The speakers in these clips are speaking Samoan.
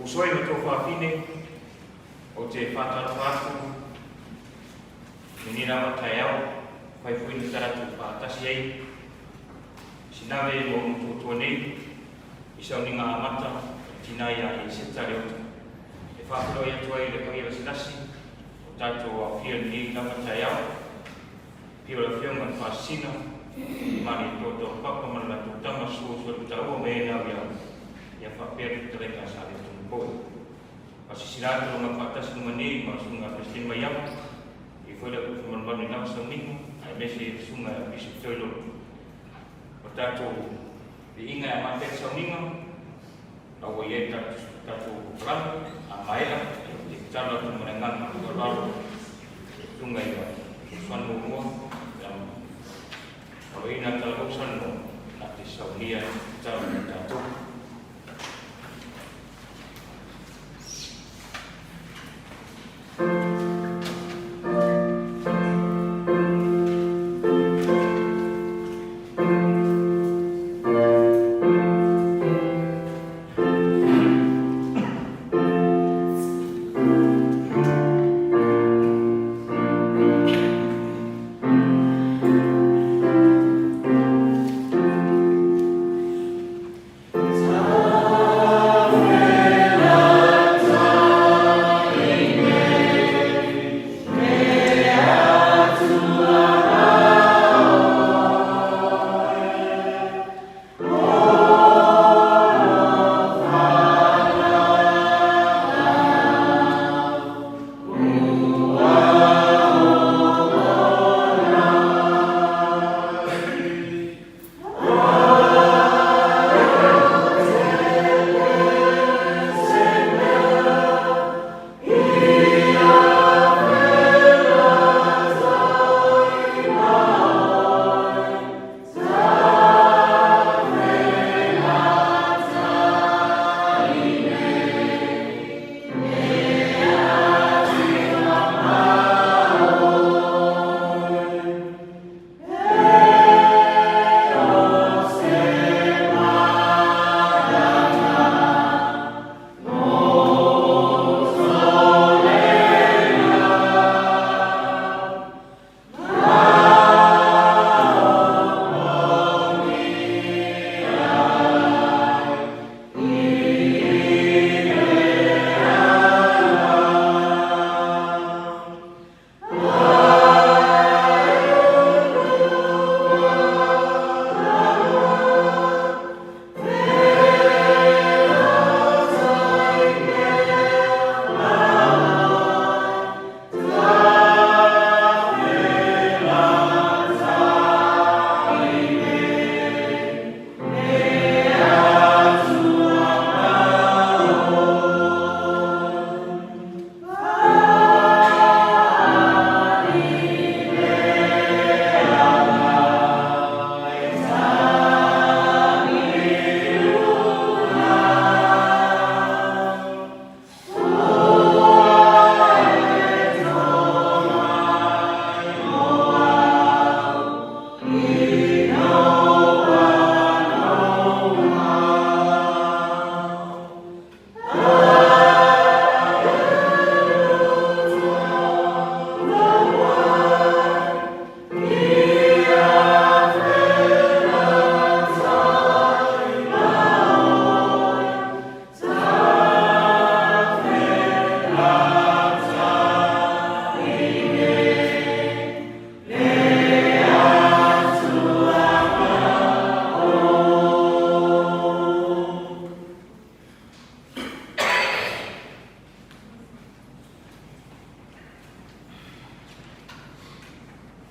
Uso e ma tou fafine, ou te faatalofa atu i lenei lava taeao, fai foi na tatou faatasi ai Sinave ma ona tuatua nei i sauniga amata o le tina ia Eseta Leota. E faafeiloai atu ai i le paia lasilasi o tatou aofia i lenei lava taeao, Afio le Afioga i le Faasisina, Malietoa Taulapapa ma le latou tama Suo Suelutaua ma e nau ia ia faapea le fetalaiga a Saletumapoe. Faasisila atu loga faatasi luga nei ma Susuga Peresetene Maiava, e foi le upu malumalu i lava sauniga, aemaise le Susuga ia Bishop Toilolo. O tatou viiga e amata ai le sauniga, la ua i ai le tatou polokalame, a maea, ou te tatalo atu ma le agaga faaaloalo i le Susuga ia Fesoasoani muamua, ia Maloina Talavou Salanoa, na te saunia le tatalo mo tatou.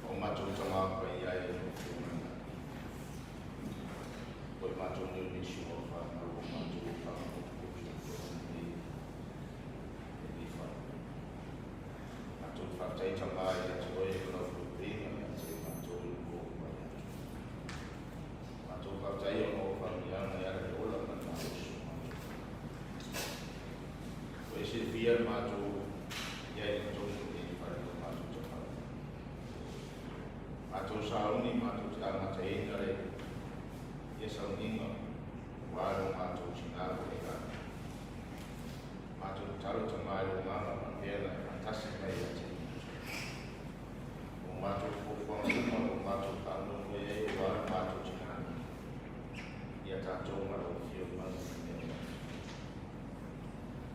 O matou tama paia e o Afioga Oi matou nei nisi o whanau o matou o whanau o nei e nei whai. Matou whātai tama i atu oe e lau puipuiga ia te matou i ko mai atu. Matou whātai o no whangianga i ara e ola ma nā osu mai. Ko e silafia le matou ia i totonu o lenei fale o matou tama. Matou sauni matou te amataina le ia sauniga aua lo matou tina o le lagi.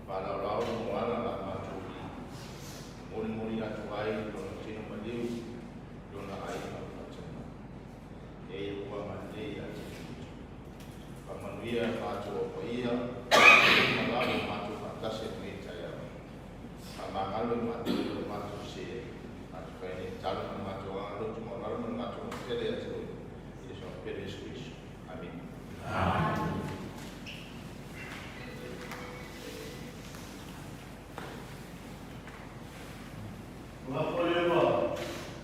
Faalaolao le moala la matou i molimoli atu ai lona tino maliu lona aiga o faatena. E ua agalelei ia te Iesu. Faamanuia matou o paia, ma lalo matou faatasi i lenei taeao. Faamagalo i matou i o matou se, matou fai nei talo ma matou agalotu maualalo ma le matou alofa tele ia te oe. I le Soa Iesu Keriso. Amene. Amen. Ua foi ua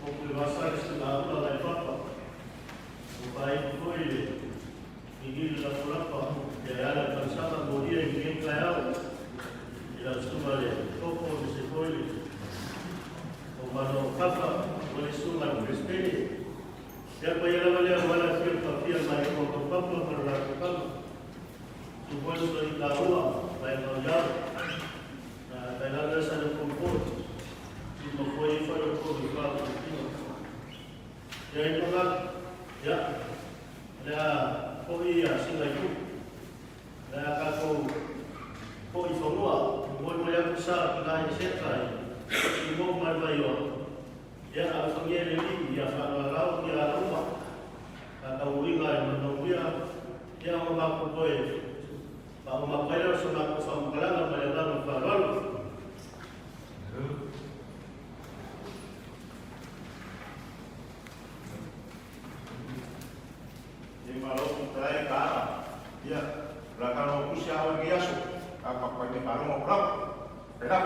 o le vasa se la ula lai papa. O pai foi le i la fulapa e ala kalsama moria i ke kai au. I la suma le topo le se foi le o mano kapa o le suma le prespere. Ia pa ia lava lea wala fia pa fia mai ko to papa ma la ko kama. Tu foi so i ka ua mai no yau. Na kai la sa le kompo. I mo foi i foi o ko i fa ko tino. Ia i tonga, ia, lea foi a singa i ku. Lea kākou foi fanua, moi moi aku sa ki ngai seta i, i mo mai mai o. Ia, alofagia e le Alii ia faalalao ki ala uma. Ka tauiga i manauia, ia o makou koe, pa o makou ai lea o so makou faamatalaga ma le agaga faaaloalo. E malo ku tai ka ia la ka no kusi au i aso ka pa pa me paro mo la pera.